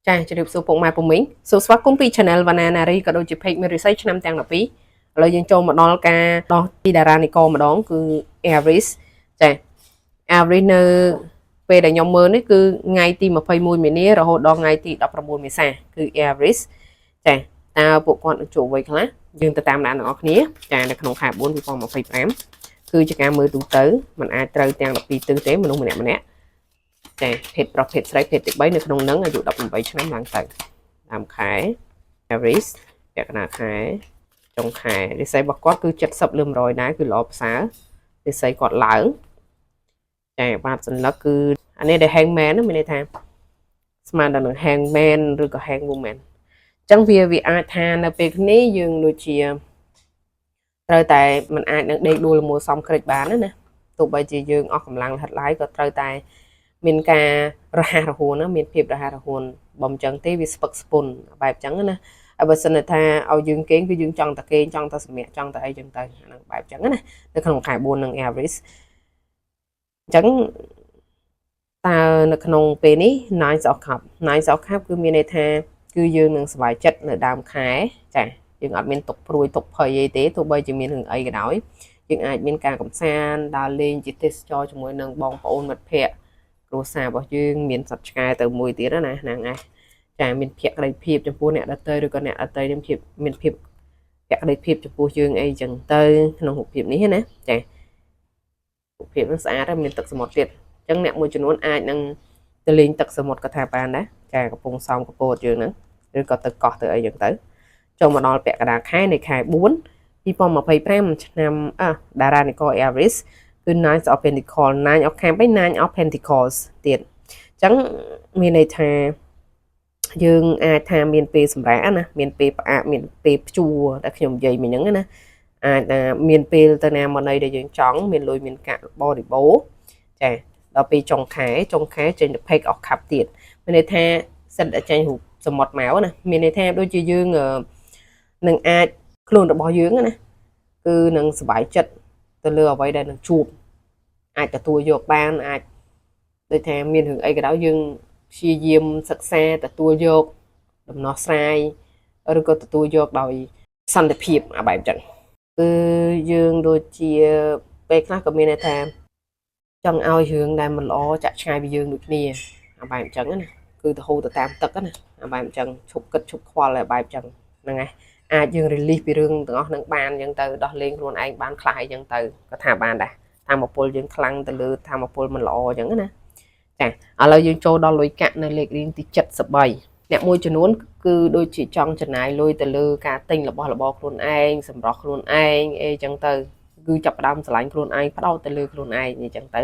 ចាជម្រាបសួរពុកម៉ែពុំមីងសូមស្វាគមន៍ពី Channel Vana Nari ក៏ដូចជា Page មានរិស័យឆ្នាំទាំង12ឥឡូវយើងចូលមកដល់ការដោះទីតារានិករម្ដងគឺ Aries ចា Aries នៅពេលដែលខ្ញុំមើលនេះគឺថ្ងៃទី21មីនារហូតដល់ថ្ងៃទី19មេសាគឺ Aries ចាតើពួកគាត់នឹងជួបអ្វីខ្លះយើងទៅតាមដានទាំងអស់គ្នាចានៅក្នុងខែ4 2025គឺជាការមើលទូទៅมันអាចត្រូវទាំង12ទិសទេមនុស្សម្នាក់ម្នាក់ចាភេទប្រុសភេទស្រីភេទទី3នៅក្នុងនឹងអាយុ18ឆ្នាំឡើងទៅតាមខែ Aries ពាក់កណ្ដាលខែចុងខែរិស័យរបស់គាត់គឺ70លើ100ដែរគឺល្អប្រសើររិស័យគាត់ឡើងចាបាទសន្លឹកគឺអានេះដែល hangman ណាមានន័យថាស្មើដល់នឹង hangman ឬក៏ hang woman អញ្ចឹងវាវាអាចថានៅពេលនេះយើងដូចជាត្រូវតែมันអាចនឹងដេកដួលមួសំក្រិចបានណាណាទោះបីជាយើងអស់កម្លាំងលហិតឡាយក៏ត្រូវតែមានការរហ័សរហួនណាមានភាពរហ័សរហួនបើមិនចឹងទេវាស្ពឹកស្ពុនបែបចឹងណាហើយបើសិនថាឲ្យយើងគេងគឺយើងចង់តែគេងចង់តែសម្រាកចង់តែអីចឹងទៅអាហ្នឹងបែបចឹងណានៅក្នុងខែ4នឹង Aries អញ្ចឹងតើនៅក្នុងពេលនេះ Nine of Cup Nine of Cup គឺមានន័យថាគឺយើងនឹងសប្បាយចិត្តនៅដើមខែចាយើងអត់មានទុកព្រួយទុកភ័យអីទេទោះបីជាមានរឿងអីក៏ដោយយើងអាចមានការកំសាន្តដើរលេងជាទេសចរជាមួយនឹងបងប្អូនមិត្តភ័ក្តិគ្រួសាររបស់យើងមានសត្វឆ្កែទៅមួយទៀតណាហ្នឹងឯងចាមានភក្តីភាពចំពោះអ្នកដទៃឬក៏អ្នកដទៃនឹងភាពមានភាពភក្តីភាពចំពោះយើងអីចឹងទៅក្នុងរូបភាពនេះណាចារូបភាពនឹងស្អាតហើយមានទឹកសមុទ្រទៀតអញ្ចឹងអ្នកមួយចំនួនអាចនឹងទៅលេងទឹកសមុទ្រក៏ថាបានដែរចាកំពង់សោមកពតយើងហ្នឹងឬក៏ទៅកោះទៅអីចឹងទៅចូលមកដល់ពាក់កណ្ដាលខែនៃខែ4 2025ឆ្នាំអ่ะតារានិករ Aries គឺ Nine of Pentacles Nine of Cups ហើយ Nine of Pentacles ទៀតអញ្ចឹងមានន័យថា យើងអាចថាមានពេលសម្រាកណាមានពេលផ្អាកមានពេលព្យួរដែលខ្ញុំនិយាយមិញហ្នឹងណាអាចថាមានពេលទៅណាមកណីដែលយើងចង់មានលុយមានកាក់បរិបូរចាដល់ពេលចុងខែចុងខែចេញទៅ Page of Cup ទៀតមានន័យថាសិតតែចេញរូបសមុទ្រមកណាមានន័យថាដូចជាយើងនឹងអាចខ្លួនរបស់យើងណាគឺនឹងសប្បាយចិត្តទៅលើអ្វីដែលនឹងជួបអាចទទួលយកបានអាចដូចថាមានរឿងអីក៏ដោយយើងព្យាយាមសិក្សាទទួលយកដំណោះស្រាយឬក៏ទទួលយកដោយសន្តិភាពអាបែបចឹងគឺយើងដូចជាពេលខ្លះក៏មានន័យថាចង់ឲ្យរឿងដែលមិនល្អចាក់ឆ្ងាយពីយើងដូចគ្នាអាបែបចឹងណាគឺទៅហូរទៅតាមទឹកណាអាបែបចឹងឈប់គិតឈប់ខ្វល់អាបែបចឹងហ្នឹងហើយអាចយើង release ពីរឿងទាំងអស់ហ្នឹងបានអញ្ចឹងទៅដោះលែងខ្លួនឯងបានខ្លះអីចឹងទៅក៏ថាបានដែរធម៌ពលយើងខ្លាំងទៅលើធម៌ពលមិនល្អអញ្ចឹងណាចាឥឡូវយើងចូលដល់លុយកាក់នៅលេខរៀងទី73អ្នកមួយចំនួនគឺដូចជាចង់ចំណាយលុយទៅលើការទិញរបស់របរខ្លួនឯងសម្រស់ខ្លួនឯងអីចឹងទៅគឺចាប់ផ្ដើមស្រឡាញ់ខ្លួនឯងផ្ដោតទៅលើខ្លួនឯងអីចឹងទៅ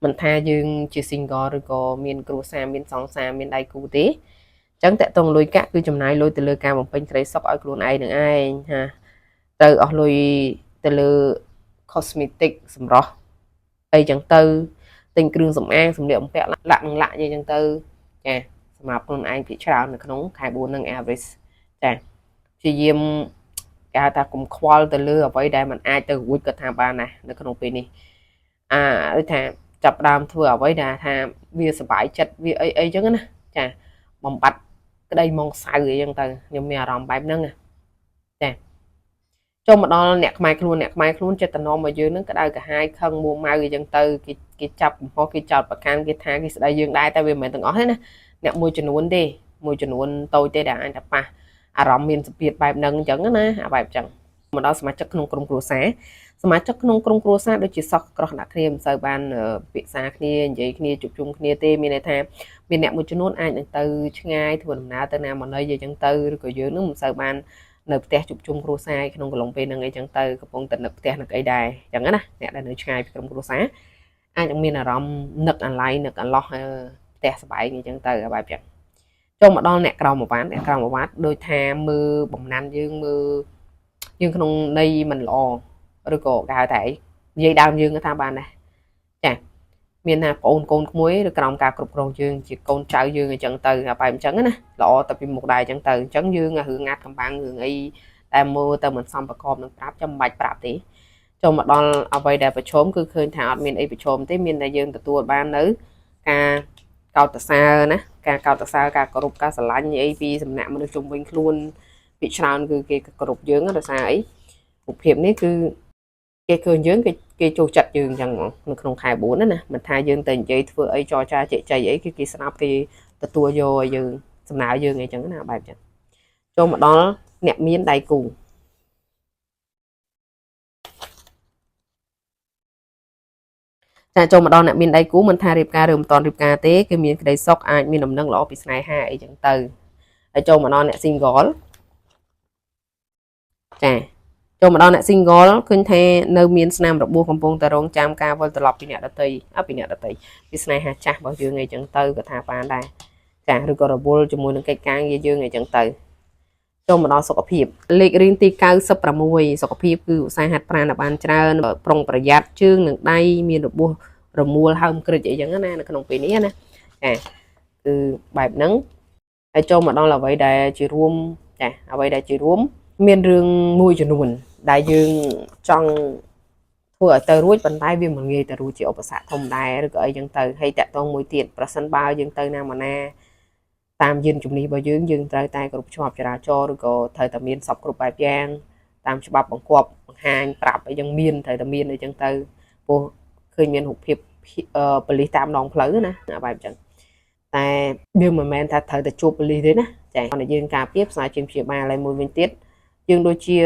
មិនថាយើងជា single ឬក៏មានគ្រួសារមានសង្សារមានដៃគូទេអញ្ចឹងតកតងលុយកាក់គឺចំណាយលុយទៅលើការបំពេញក្តីសុខឲ្យខ្លួនឯងនឹងឯងហាទៅអស់លុយទៅលើ cosmetic សម្រស់អីចឹងទៅទិញគ្រឿងសម្អាងសម្លៀកបំពាក់លាក់នឹងលាក់អីចឹងទៅចាសម្រាប់ខ្លួនឯងភាគច្រើននៅក្នុងខែ4នឹង Aries ចាព្យាយាមគេហៅថាកុំខ្វល់ទៅលើអ្វីដែលมันអាចទៅរួចក៏ថាបានដែរនៅក្នុងពេលនេះអាដូចថាចាប់ដើមធ្វើអ្វីដែលថាវាសប្បាយចិត្តវាអីអីចឹងណាចាបំបត្តិក្តីមងសៅអីចឹងទៅខ្ញុំមានអារម្មណ៍បែបហ្នឹងចាចូលមកដល់អ្នកខ្មែរខ្លួនអ្នកខ្មែរខ្លួនចិត្តតំណមកយើងនឹងក្តៅក្រហាយខឹងមួម៉ៅអីចឹងទៅគេគេចាប់កំហុសគេចោតប្រកាន់គេថាគេស្ដីយើងដែរតែវាមិនមែនទាំងអស់ទេណាអ្នកមួយចំនួនទេមួយចំនួនតូចទេដែលអាចថាប៉ះអារម្មណ៍មានសម្ពាធបែបហ្នឹងអញ្ចឹងណាអាបែបអញ្ចឹងមកដល់សមាជិកក្នុងក្រុមគ្រួសារសមាជិកក្នុងក្រុមគ្រួសារដូចជាសោះក្រោះដាក់គ្នាមិនសូវបានពិភាក្សាគ្នានិយាយគ្នាជួបជុំគ្នាទេមានន័យថាមានអ្នកមួយចំនួនអាចនឹងទៅឆ្ងាយធ្វើដំណើរទៅណាមកណីអញ្ចឹងទៅឬក៏យើងនឹងមិនសូវបាននៅផ្ទះជួបជុំគ្រួសារក្នុងកន្លងពេលហ្នឹងអីចឹងទៅកំពុងតែនឹកផ្ទះនឹកអីដែរអញ្ចឹងណាអ្នកដែលនៅឆ្ងាយពីក្រុមគ្រួសារអាចនឹងមានអារម្មណ៍នឹកអាឡ័យនឹកអាឡោះផ្ទះសបែងអីចឹងទៅបែបចឹងចូលមកដល់អ្នកក្រមវ៉ាត់អ្នកក្រមវ៉ាត់ដូចថាមើលបំណាន់យើងមើលយើងក្នុងន័យមិនល្អឬក៏គេហៅថាអីនិយាយដើមយើងថាបានដែរចាមានថាប្អូនកូនក្មួយឬក្រោមការគ្រប់គ្រងយើងជាកូនចៅយើងអញ្ចឹងទៅបែបអញ្ចឹងណាល្អតែពីមុខដែរអញ្ចឹងទៅអញ្ចឹងយើងរឿងងាត់កំបាំងរឿងអីតែមើលទៅមិនសមប្រកបនឹងប្រាប់ចាំមិនបាច់ប្រាប់ទេចូលមកដល់អ្វីដែលប្រឈមគឺឃើញថាអត់មានអីប្រឈមទេមានតែយើងទទួលបាននៅការ កោតសរសើរណាការកោតសរសើរការគោរពការស្រឡាញ់អីពីសំណាក់មនុស្សជុំវិញខ្លួនពីច្រើនគឺគេគោរពយើងដោយសារអីរូបភាពនេះគឺគេឃើញយើងគេចូលចិត្តយើងអញ្ចឹងហ្មងនៅក្នុងខែ4ណាមិនថាយើងទៅនិយាយធ្វើអីចរចាជែកចៃអីគឺគេស្ដាប់គេទទួលយកឲ្យយើងសំណើយើងអីចឹងណាបែបចឹងចូលមកដល់អ្នកមានដៃគូចាចូលមកដល់អ្នកមានដៃគូមិនថារៀបការឬមិនតាន់រៀបការទេគឺមានក្តីសុខអាចមានដំណឹងល្អពីស្នេហាអីចឹងទៅហើយចូលមកដល់អ្នក single ចាចូលមកដល់អ្នក single ឃើញថានៅមានស្នាមរបួសកំពុងតែរងចាំការវិលត្រឡប់ពីអ្នកដទៃអពីអ្នកដទៃពីស្នេហាចាស់របស់យើងអីចឹងទៅក៏ថាបានដែរចាឬក៏រវល់ជាមួយនឹងកិច្ចការងារយើងអីចឹងទៅចូលមកដល់សុខភាពលេខរៀងទី96សុខភាពគឺឧស្សាហ៍ហាត់ប្រាណឲ្យបានច្រើនប្រុងប្រយ័ត្នជើងនិងដៃមានរបួសរមួលហើមក្រិចអីចឹងណានៅក្នុងពេលនេះណាចាគឺបែបហ្នឹងហើយចូលមកដល់អ្វីដែលជារួមចាអ្វីដែលជារួមមានរឿងមួយចំនួនដែលយើងចង់ធ្វើឲ្យទៅរួចប៉ុន្តែវាមិនងាយទៅរួចជាឧបសគ្គធំដែរឬក៏អីចឹងទៅហើយតាក់ទងមួយទៀតប្រសិនបើយើងទៅណាមកណាតាមយានជំនិះរបស់យើងយើងត្រូវតែគ្រប់ច្បាប់ចរាចរណ៍ឬក៏ត្រូវតែមានសពគ្រប់បែបយ៉ាងតាមច្បាប់បង្គាប់បង្ហាញប្រាប់អីចឹងមានត្រូវតែមានអីចឹងទៅព្រោះឃើញមានរូបភាពប៉ូលីសតាមដងផ្លូវណាបែបចឹងតែវាមិនមែនថាត្រូវតែជួបប៉ូលីសទេណាចាតែយើងការពារផ្សាយជាងព្យាបាលហើយមួយវិញទៀតយើងដូចជា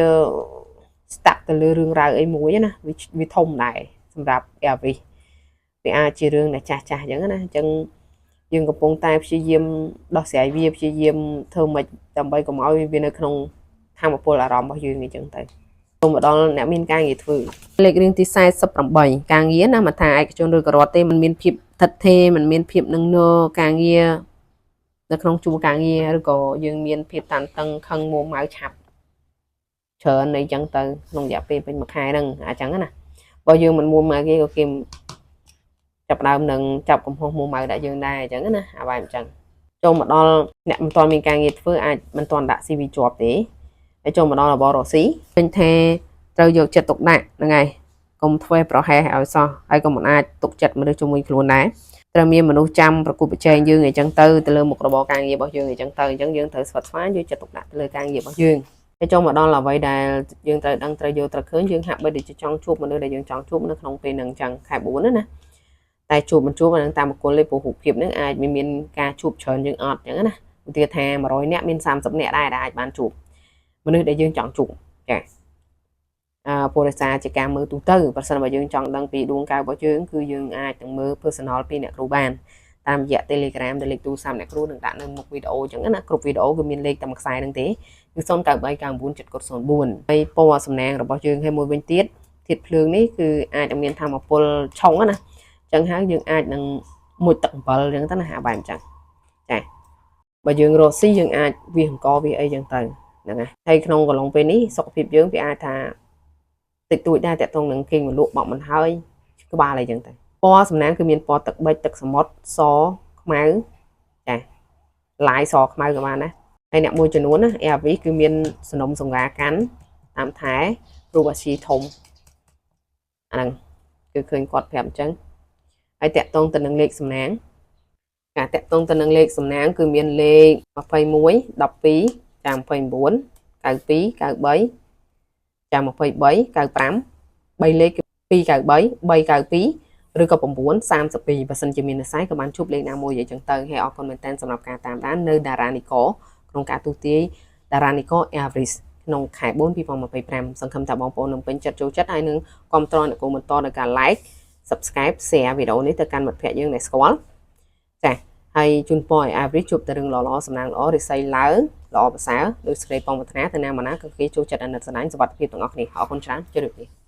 ស្តាក់ទៅលើរឿងរ៉ាវអីមួយណាវាធំដែរសម្រាប់ Aries វាអាចជារឿងដែលចាស់ចាស់អញ្ចឹងណាអញ្ចឹងយើងកំពុងតែព្យាយាមដោះស្រាយវាព្យាយាមធ្វើម៉េចដើម្បីកុំឲ្យវានៅក្នុងធម៌ពលអារម្មណ៍របស់យើងអញ្ចឹងទៅចូលមកដល់អ្នកមានការងារធ្វើលេខរៀងទី48ការងារណាមិនថាឯកជនឬក៏រដ្ឋទេมันមានភាពថិតថេរมันមានភាពនឹងនរការងារនៅក្នុងជួរការងារឬក៏យើងមានភាពតានតឹងខឹងមួម៉ៅឆាប់ច្រើនអីចឹងទៅក្នុងរយៈពេលពេញមួយខែហ្នឹងអញ្ចឹងណាបើយើងមិនមួម៉ៅគេក៏គេចាប់ដើមនឹងចាប់កំហុសមួម៉ៅដាក់យើងដែរអញ្ចឹងណាអាបែបអញ្ចឹងចូលមកដល់អ្នកមិនទាន់មានការងារធ្វើអាចមិនទាន់ដាក់ CV ជាប់ទេហើយចូលមកដល់របររកស៊ីឃើញថាត្រូវយកចិត្តទុកដាក់ហ្នឹងហើយកុំធ្វើប្រហែសឲ្យសោះហើយកុំមិនអាចទុកចិត្តមនុស្សជុំវិញខ្លួនដែរត្រូវមានមនុស្សចាំប្រគល់ប្រជែងយើងអីចឹងទៅទៅលើមុខរបរការងាររបស់យើងអីចឹងទៅអញ្ចឹងយើងត្រូវស្វិតស្វាញយកចិត្តទុកដាក់ទៅលើការងាររបស់យើងហើយចូលមកដល់អ្វីដែលយើងត្រូវដឹងត្រូវយល់ត្រូវឃើញយើងហាក់បីដូចជាចង់ជួបមនុស្សដែលយើងចង់ជួបនៅក្នុងពេលហ្នឹងអញ្ចឹងខែ4ណាណាតែជួបមិនជួបអានឹងតាមបុគ្គលទេព្រោះរូបភាពហ្នឹងអាចមានការជួបច្រើនយើងអត់អញ្ចឹងណាឧទាហរណ៍ថា100នាក់មាន30នាក់ដែរដែលអាចបានជួបមនុស្សដែលយើងចង់ជួបចាអឺពលរិសាជាការមើលទូទៅប្រសិនបើយើងចង់ដឹងពីដួងកាយរបស់យើងគឺយើងអាចនឹងមើល personal ពីអ្នកគ្រូបានតាមរយៈ Telegram ដែលលេខទូរស័ព្ទអ្នកគ្រូនឹងដាក់នៅមុខវីដេអូអញ្ចឹងណាគ្រប់វីដេអូគឺមានលេខតែមួយខ្សែហ្នឹងទេគឺ093997004ហើយពណ៌សំណាងរបស់យើងហើយមួយវិញទៀតធាតុភ្លើងនេះគឺអាចនឹងមានធម៌ពលឆុងណាអញ្ចឹងហើយយើងអាចនឹងមុជទឹកអំបិលអញ្ចឹងទៅណាបែបអញ្ចឹងចាបើយើងរកស៊ីយើងអាចវាអង្គវាអីអញ្ចឹងទៅហ្នឹងហើយហើយក្នុងកន្លងពេលនេះសុខភាពយើងវាអាចថាតិចតួចដែរតកតងនឹងគេងមលក់បក់មិនហើយក្បាលអីចឹងទៅពណ៌សំណាងគឺមានពណ៌ទឹកបិចទឹកសមុទ្រសខ្មៅចាឡាយសខ្មៅក៏បានដែរហើយអ្នកមួយចំនួនណា ARV គឺមានសនំសង្វាកាន់តាមថែរូបអាស៊ីធំអាហ្នឹងគឺឃើញគាត់ប្រាប់អញ្ចឹងហើយតកតងទៅនឹងលេខសំណាងការតកតងទៅនឹងលេខសំណាងគឺមានលេខ21 12ចាំ29 92 93ចាំ23 95 3លេខគឺ293 392ឬក៏9 32បើសិនជាមាននិស្ស័យក៏បានជួបលេខណាមួយអីចឹងទៅហើយអរគុណមែនទែនសម្រាប់ការតាមដាននៅតារានិករក្នុងការទូទាយតារានិករ Aries ក្នុងខែ4 2025សង្ឃឹមថាបងប្អូននឹងពេញចិត្តចូលចិត្តហើយនឹងគាំទ្រអ្នកគូបន្តในការ like subscribe share វីដេអូនេះទៅកាន់មិត្តភ័ក្តិយើងដែលស្គាល់ចាហើយជូនពរឲ្យ Aries ជួបតែរឿងល្អៗសំណាងល្អរិស័យឡើងល្អប្រសើរដោយសេចក្តីប៉ងប្រាថ្នាទៅណាមកណាក៏គេចូលចិត្តអាណិតស្រឡាញ់សុវត្ថិភាពទាំងអស់គ្នាអរគុណច្រើនជម្រាបលា។